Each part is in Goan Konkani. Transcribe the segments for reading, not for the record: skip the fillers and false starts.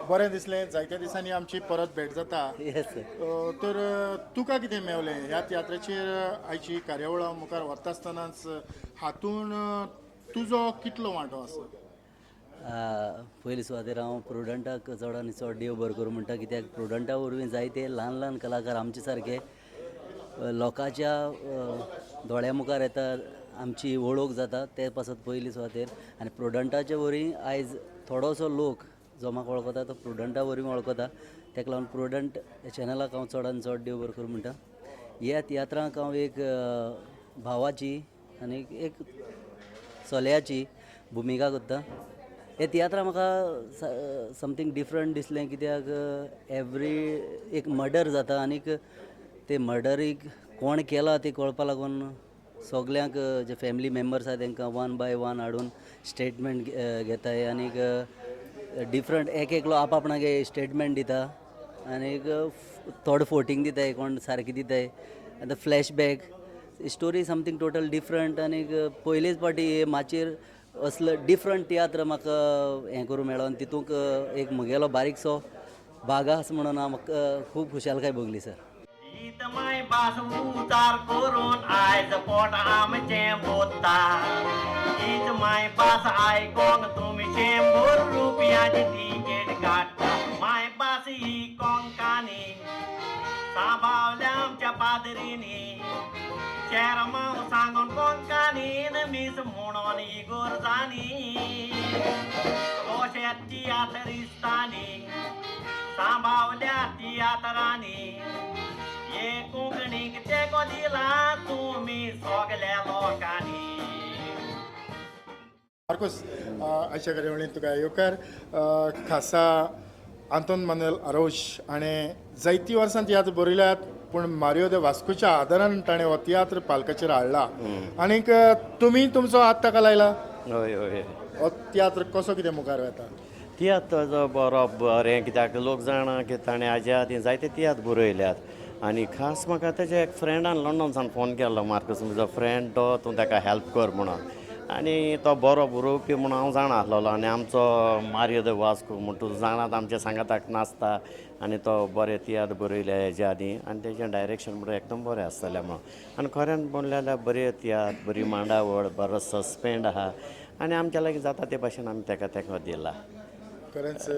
बरें दिसलें, जायत्या दिसांनी आमची परत भेट जाता. Yes sir. तर तुका कितें मेवलें ह्या तियात्राचेर? आयची कार्यावळ मुखार व्हरता आसतनाच हातून तुजो कितलो वांटो आसा? पयले सुवातेर हांव प्रुडंटाक चड आनी चड देव बरो करूं म्हणटा, कित्याक प्रुडंटा वरवीं जायते ल्हान ल्हान कलाकार आमचे सारके लोकांच्या दोळ्या मुखार येता, आमची वळख जाता. ते पासत पयली सुवातेर आनी प्रुडंटाचे वरवीं आयज थोडोसो लोक जो म्हाका वळखता तो प्रुडंटा वरवीं वळखता. ताका लागून प्रुडंट चॅनलाक हांव चड आनी चड देव बरो करूं म्हणटा. ह्या तियात्रांक हांव एक भावाची आनी एक चल्याची भुमिका करता. हे तियात्रां म्हाका समथींग डिफरंट दिसलें, कित्याक एवरी एक मर्डर जाता आनीक ते मर्डरीक कोण केला ते कळपा लागून सगल्यांक जे फॅमिली मेंबर्स आसा तांकां वन बाय वन हाडून स्टेटमेंट घेताय आनीक डिफरंट एक एकलो आप आपणागे स्टेटमेंट दिता आनीक थोडे फोटींग दिताय, कोण सारकें दिताय. आतां flashback story something total different आनीक पयलेच फावटी माचयेर असलो डिफरंट तियात्र म्हाका हें करूंक मेळ्ळो आनी तितूंक एक म्हगेलो बारीकसो भाग आसा म्हणून हांव म्हाका खूब खुशालकाय भोगली सर. गीत माय भास उचार करून आयज पोट आमचें बोत्ता. गीत माय भास आयकोंक तुमी 100 रुपयाची तिकेट काडटा. माय भास ही कोंकानी सांबावल्या आमच्या पाद्रीनी. चेरमाव सांगून कोंकानीन मीस म्हणून इगोरजानी. तशें तियात्रिस्तांनी सांबावल्या तियात्रांनी. हे कोंकणीक तेंको दिला तुमी सगल्या लोकांनी. मार्कोस, आयच्या कार्यावळींत तुका येवकार. खासा आंतोन मानुएल आरोश हाणें जायतीं वर्सां तियात्र बरयल्यात, पूण मारियो दे वास्कोच्या आदारान ताणें हो तियात्र पालकाचेर हाडला आनीक तुमी तुमचो हात ताका लायला. हय हय. हो तियात्र कसो कितें मुखार वता? तियात्र जो बरो बरें, कित्याक लोक जाणा की ताणें हाज्या आदीं जायते तियात्र बरयल्यात. आनी खास म्हाका तेज्या एक फ्रेंडान लंडनसान फोन केल्लो, मार्कस म्हजो फ्रेंड तो, तूं ताका हेल्प कर म्हणून. आनी तो बरो बरोवपी म्हणून हांव जाणा आसलेलो. आनी आमचो मारियो the Vasco म्हण तूं जाणात, आमच्या सांगाताक नाचता आनी तो बरे तियात्र बरयले हेज्या आदीं आनी तेजें डायरेक्शन म्हणून एकदम बरें आसतलें म्हणून. आनी खऱ्यान म्हणलें जाल्यार बरे तियात्र, बरी मांडावळ, बरो सस्पेंड आहा आनी आमच्या लागीं जाता ते भाशेन आमी ताका तेंको दिला. खरेंच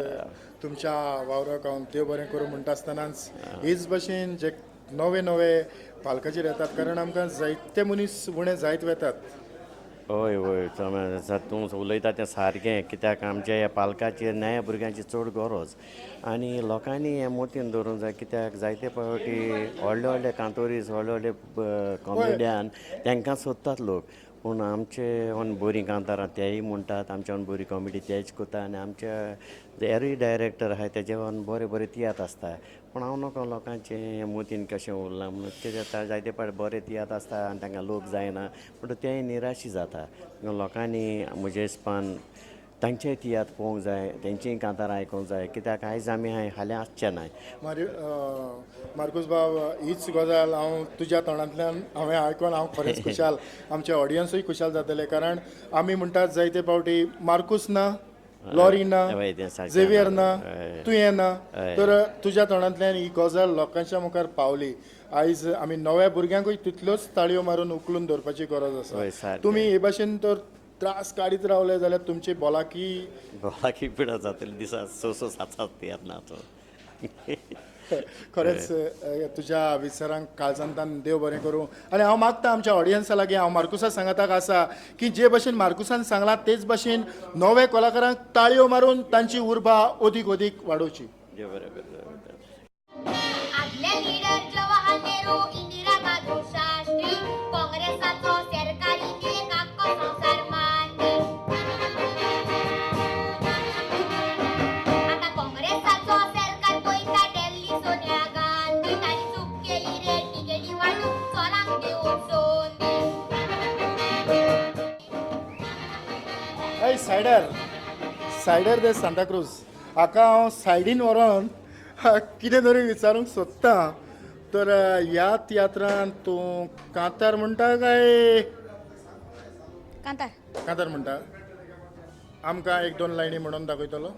तुमच्या वावराक हांव देव बरें करूं म्हणटा आसतनाच हेच भशेन जे नवे नवे पालकाचेर येतात, कारण आमकां जायते मनीस उणें जायत वेतात. हय हय, तूं उलयता तें सारकें, कित्याक आमच्या ह्या पालकाचेर नव्या भुरग्यांची चड गरज आनी लोकांनी हें मोतीन दवरूंक जाय, कित्याक जायते फावटी व्हडले व्हडले कांतोरीस, व्हडले व्हडले कॉमेडियन तांकां सोदतात लोक, पूण आमचे ऑन बरीं कांतारां तेय म्हणटात, आमच्या ऑन बरी कॉमेडी तेच करता आनी आमच्या एरूय डायरेक्टर आहाय तेजे ऑन बरे बरे तियात्र आसता. पूण हांव नकळो लोकांचें मोतीन कशें उरलां म्हणून. तेजे जायते फावट बरे तियात्र आसता आनी तांकां लोक जायना म्हणटा तेंय निराशी जाता. लोकांनी म्हज्या हिसपान तांचेय तियात्र पळोवंक जाय, तेंचीय कांतारां आयकूंक जाय, कित्याक आयज आमी हाय फाल्यां आसचे नाय. मार्कूस बाब, हीच गजाल हांव तुज्या तोंडांतल्यान हांवें आयकून हांव खरेंच खुशाल, आमचे ऑडियन्सूय खुशाल जातले, कारण आमी म्हणटात जायते फावटी मार्कूस ना, लॉरी ना, हय, तें सारकें. झेवियर ना, तुयें ना. तर तुज्या तोंडांतल्यान ही गजाल लोकांच्या मुखार पावली. आयज आमी नव्या भुरग्यांकूय तितल्योच ताळयो मारून उखलून दवरपाची गरज आसा. तुमी हे भाशेन तर त्रास काडीत रावले जाल्यार तुमची भलायकी भलायकी पिडा जातली. दिसा स स सात सात तियात्र ना तो. खरेंच तुज्या विचारांक काळजांतान देव बरें करूं आनी हांव मागता आमच्या ऑडियन्सा लागीं, हांव मार्कुसा सांगाताक आसा की जे भशेन मार्कुसान सांगलां तेच भशेन नवे कलाकारांक ताळयो मारून तांची उर्बा अदीक अदीक वाडोवची. देव बरें करूं. आदले लिडर जवाहर नेहरू, इंदिरा गांधी, शास्त्री, काँग्रेसाचो सरकारी एक आख्खो संवसार मानपी. आतां काँग्रेसाचो सरकार पळयता दिल्ली सोनिया गांधी. तांणी चूक केली रे तिकेटी वांटून चोरांक दिवन संदी. हय, सायडर, सायडर दे सांताक्रूज हाका हांव सायडीन व्हरोन कितें तरी विचारूंक सोदता. तर ह्या तियात्रान तूं कांतार म्हणटा काय? कांतार. कांतार म्हणटा. आमकां एक दोन लायनी म्हणून दाखयतलो?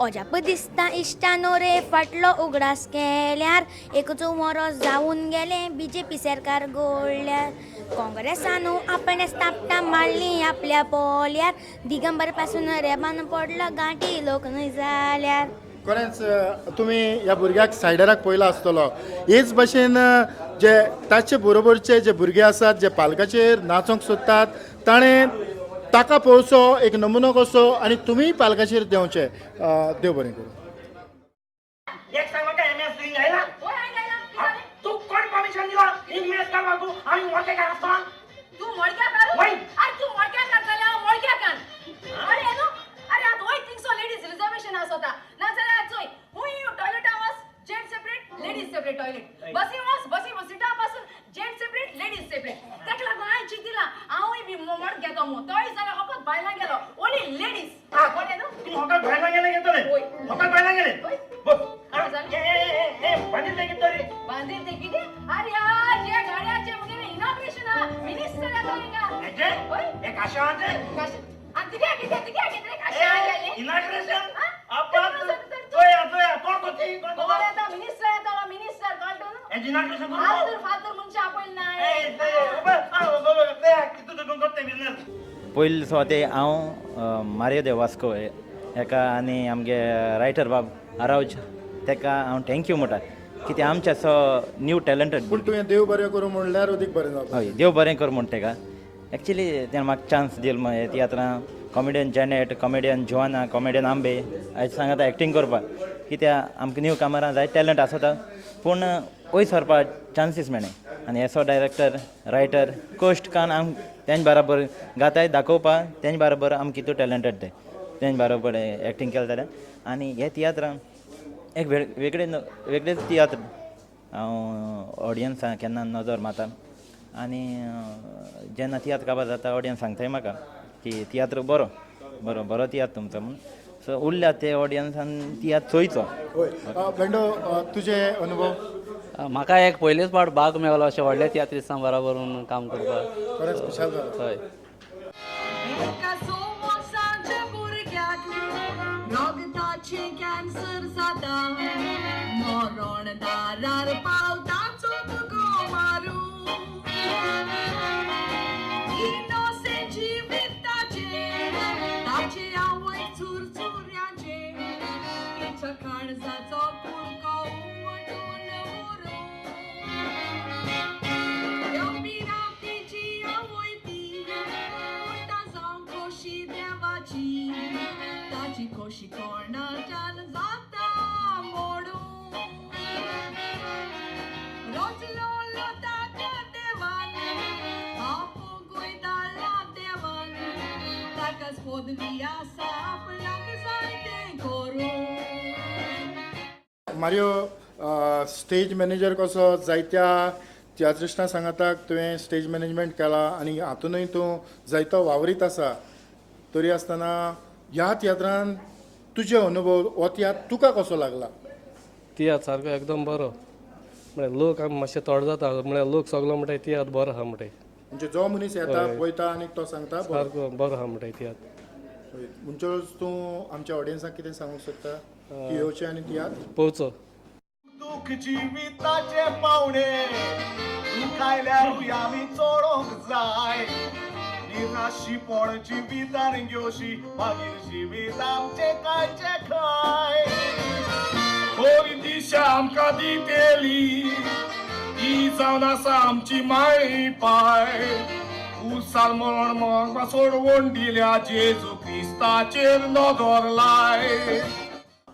अजाप दिसता इश्टानो रे फाटलो उगडास केल्यार एकूच वरोस जावन गेलें बीजेपी सरकार गोळ्ळ्यार काँग्रेसानू आपणें स्थापना मारली आपल्या पोल्यार दिगंबर पासून रेबान पडलो गांठी लोक न्हय जाल्यार. खरेंच तुमी ह्या भुरग्याक सायडराक पळयला आसतलो. हेच भशेन जे ताचे बरोबरचे जे भुरगे आसात जे पालकाचेर नाचोंक सोदतात ताणें ताका पळोवचो एक नमुनो कसो आनी तुमीय पालकाचेर देंवचे. देव बरें करूं. एक सांग म्हाका एम एस तुवें गायला? तूं कोण परमिशन दिला एम एस घालपाक? तूं आमी मोडके आसता. तूं मोडक्या काडू? वय. अरे तूं मोडक्या काडटले, हांव मोडक्या कान. अरे न्हू, अरे आतां वय थिंगसो लेडीज रिजर्वेशन आसता, नाजाल्यार चोय हुंय टॉयलेटा वच, gent separate ladies separate toilet, बसी वच बसी सिटा पासून जेंट सेपरेट लेडीज सेपरेट. ताका लागून हांवें चिंतिलां हांवूय बी मोड घेतो म्हूण. तोय जाल्यार फकत बायलां गेलो, ओन्ली लेडीज. कोण न्हू? तूं फकत बायलां गेले घेतले? वय. फकत बायलां गेले? वय. बस. हा, जालें. ए ए ए ए बांदिल्लें कितें तरी? बांदील ते कितें? अरे आज ह्या गाडयाचें मुगेलें इनॉग्रेशन आहा, मिनिस्टर येता हिंगा. हेचें? वय. हे काशावाचें? आनी तिगे कितें तिगे कितें काशांव गेलें? इनॉग्रेशन? हा? आपा चोया चोया कोण कोती कोण कोण कोता? येता? मिनिस्टर येता, मिनिस्टर कळटो न्हू? हें इनॉग्रेशन करूं? फालतूर फालतूर मनशां आपयलें ना. ए ते उबे आ बरोबर ते कितू तुका करते बिजनेस. पयले सुवाते हांव मारियो दे वास्को हेका आनी आमगे रायटर बाब आरावज तेका हांव thank you म्हणटा, कित्याक आमचे असो न्यू टॅलंटेड. पूण तुवें देव बरें करूं म्हणल्यार अदीक बरें जावपाचें. हय, देव बरें कर म्हण तेका. एक्चुली तेणें म्हाका चान्स दिलो हे तियात्रां comedian Janet, comedian Joanna, comedian Ambe आयज सांगता एक्टींग करपाक, कित्याक आमकां न्यू कामरां जाय टॅलंट आसता पूण वयर सरपाक चान्सीस मेळ्ळे. आनी एसो डायरेक्टर रायटर कश्ट कान आम तेंचे बराबर गाताय दाखोवपाक, तेंचे बराबर आम कितू टॅलंटेड ते तेंचे बरोबर एक्टींग केलें जाल्यार. आनी हे तियात्रां एक वेगळे वेगळेच तियात्र हांव ऑडियन्सां केन्ना नदर मारता आनी जेन्ना तियात्र काबार जाता ऑडियन्स सांगताय म्हाका की तियात्र बरो बरो बरो तियात्र तुमचो म्हूण. सो उरल्या ते ऑडियन्सान तियात्र चोयचो. हय भेंडो, तुजे अनुभव? म्हाका एक पयलेच फावट भाग मेळ्ळो अशें व्हडल्या तियात्रिस्तां बराबर काम करपाक. खरेंच खुशाल जालो. हय. एका स वर्सांच्या भुरग्याक रगताचें कॅन्सर जाता, मरण दारार पावता चोमको मारू. इनोसेंट जिविताचें ताचे आवय चुरचुऱ्याचें, तिच्या काळजाचो कुडको उमटून उरूं. तिची आवय ती म्हणटा जावं खोशी देवाची, ताची खोशी कोणाच्यान जाता मोडूं. रोजलो ताका देवान आपूंकूय धाडला देवान, ताकाच पदवी आसा आपणाक जाय तें करूं. मारियो, स्टेज मॅनेजर कसो जायत्या तियात्रिस्टां सांगाताक तुवें स्टेज मॅनेजमेंट केला आनी हातूनय तूं जायतो वावरीत आसा, तरी आसतना ह्या तियात्रान तुजे अनुभव, हो तियात्र तुका कसो लागला? तियात्र सारको एकदम बरो, म्हळ्यार लोक आमी मातशे थोडो जाता, म्हळ्यार लोक सगलो म्हणटाय तियात्र बरो आहा म्हणटाय. म्हणजे जो मनीस येता पळयता आनी तो सांगता बरो. सारको बरो आहा म्हणटाय तियात्र. हय. म्हणटकच तूं आमच्या ऑडियन्साक कितें सांगूंक सोदता की येवचें आनी तियात्र पळोवचो. दुःख जिविताचे पावणे दुखायल्यारूय आमी चोडोंक जाय, निराशीपण जिवितान घेवशी मागीर जिवीत आमचें कांयचें खंय. खोरी दिशा आमकां दितेली ती जावन आसा आमची माय पाय, उसाल मरण मग सोडवण दिल्या जेजू क्रिस्ताचेर नदर लाय.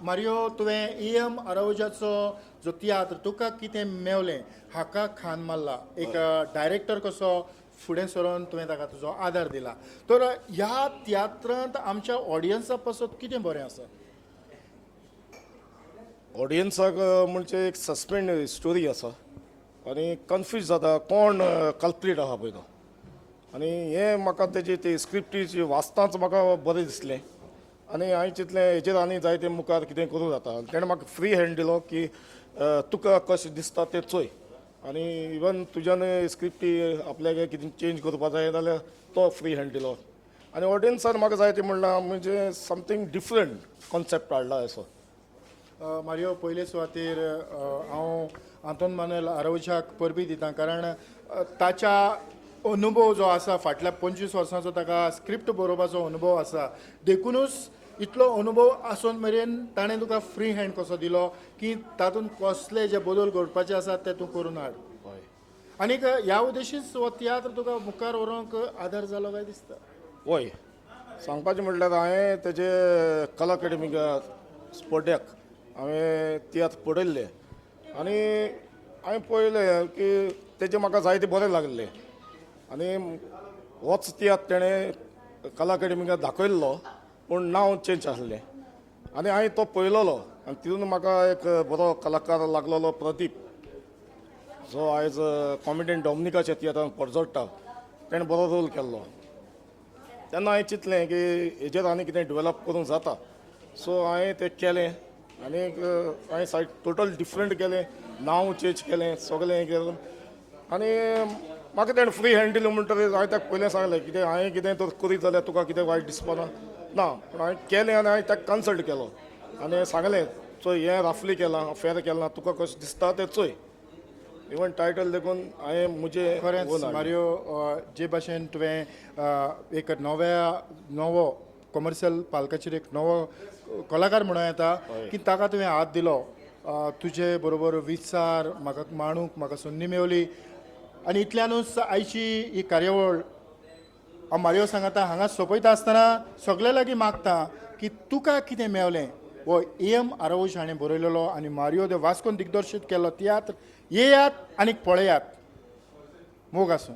मारियो, तुवें ई एम आरावजाचो जो तियात्र तुका कितें मेवलें हाका खान मारला, एक डायरेक्टर कसो फुडें सरून तुवें ताका तुजो आदार दिला, तर ह्या तियात्रांत आमच्या ऑडियन्सा पासत कितें बरें आसा? ऑडियन्साक म्हणजे एक सस्पेंड स्टोरी आसा आनी कन्फ्यूज जाता कोण कल्प्रीट आहा पळय तो. आनी हें म्हाका तेजी ती स्क्रिप्टी वाचताच म्हाका बरें दिसलें आनी हांवें चिंतलें हेजेर आनी जायते मुखार कितें करूं जाता. तेणें म्हाका फ्री हँड दिलो की तुका कशें दिसता तें चोय आनी इवन तुज्यान स्क्रिप्टी आपल्याक कितें चेंज करपा जाय जाल्यार तो फ्री हँड दिलो. आनी ऑडियन्सान म्हाका जाय तें म्हणलां म्हणजे समथींग डिफरंट कॉन्सेप्ट हाडला असो. मारियो, पयले सुवातेर हांव आंतोन मानुएल आरोजाक परबीं दिता, कारण ताच्या अनुभव जो आसा फाटल्या 25 वर्सांचो, ताका स्क्रिप्ट बरोवपाचो अनुभव आसा. देखुनूच इतलो अनुभव आसून मेरेन ताणें तुका फ्री हँड कसो दिलो की तातूंत कसले जे बदल घडपाचे आसात ते तूं करून हाड. आनीक ह्या उद्देशीच हो तियात्र तुका मुखार व्हरूंक आदार जालो काय दिसता? वय, सांगपाचें म्हटल्यार हांवें तेजे कला अकाडेमीक स्पर्ध्याक हांवें तियात्र पळयल्ले आनी हांवें पळयलें की तेजें म्हाका जायते बरें लागलें आनी होच तियात्र तेणें कला अकाडेमीक दाखयल्लो, पूण नांव चेंज आसलें आनी हांवें तो पळयलोलो आनी तितून म्हाका एक बरो कलाकार लागलेलो प्रदीप, जो आयज कॉमेडियन डॉमिनिकाच्या तियात्रान परजळटा, तेणें बरो रोल केल्लो. तेन्ना हांवें चिंतलें की हेजेर आनी कितें डेवलप करूंक जाता. सो हांवें तें केलें आनी हांवें सायड टोटल डिफरंट केलें, नांव चेंज केलें, सगळें हें केलें आनी म्हाका तेणें फ्री हँड दिलो. म्हणटकीर हांवें ताका पयलें सांगलें, कितें हांवें कितें तर करीत जाल्यार तुका कितें वायट दिसपाना ना, पूण हांवें केलें आनी हांवें ताका कन्सल्ट केलो आनी सांगलें, चोय हें राफली केलां, फेर केलां, तुका कशें दिसता तें चोय. इवन टायटल देखून हांवें म्हजें खरेंच. own हाडलें. मारियो, जे भाशेन तुवें एक नवो कॉमर्शियल पालकाचेर एक नवो कलाकार म्हणूं येता की ताका तुवें हात दिलो, तुजे बरोबर विचार म्हाका मांडूंक म्हाका संदी मेवली आनी इतल्यानूच आयची ही कार्यावळ हांव मारियो सांगाता हांगा सोंपयता आसतना सगळे लागीं मागता की तुका कितें मेवलें हो ए.एम. आरोज हाणें बरयलेलो आनी मारियो दे वास्कोन दिग्दर्शीत केल्लो तियात्र येयात आनी पळयात. मोग आसूं.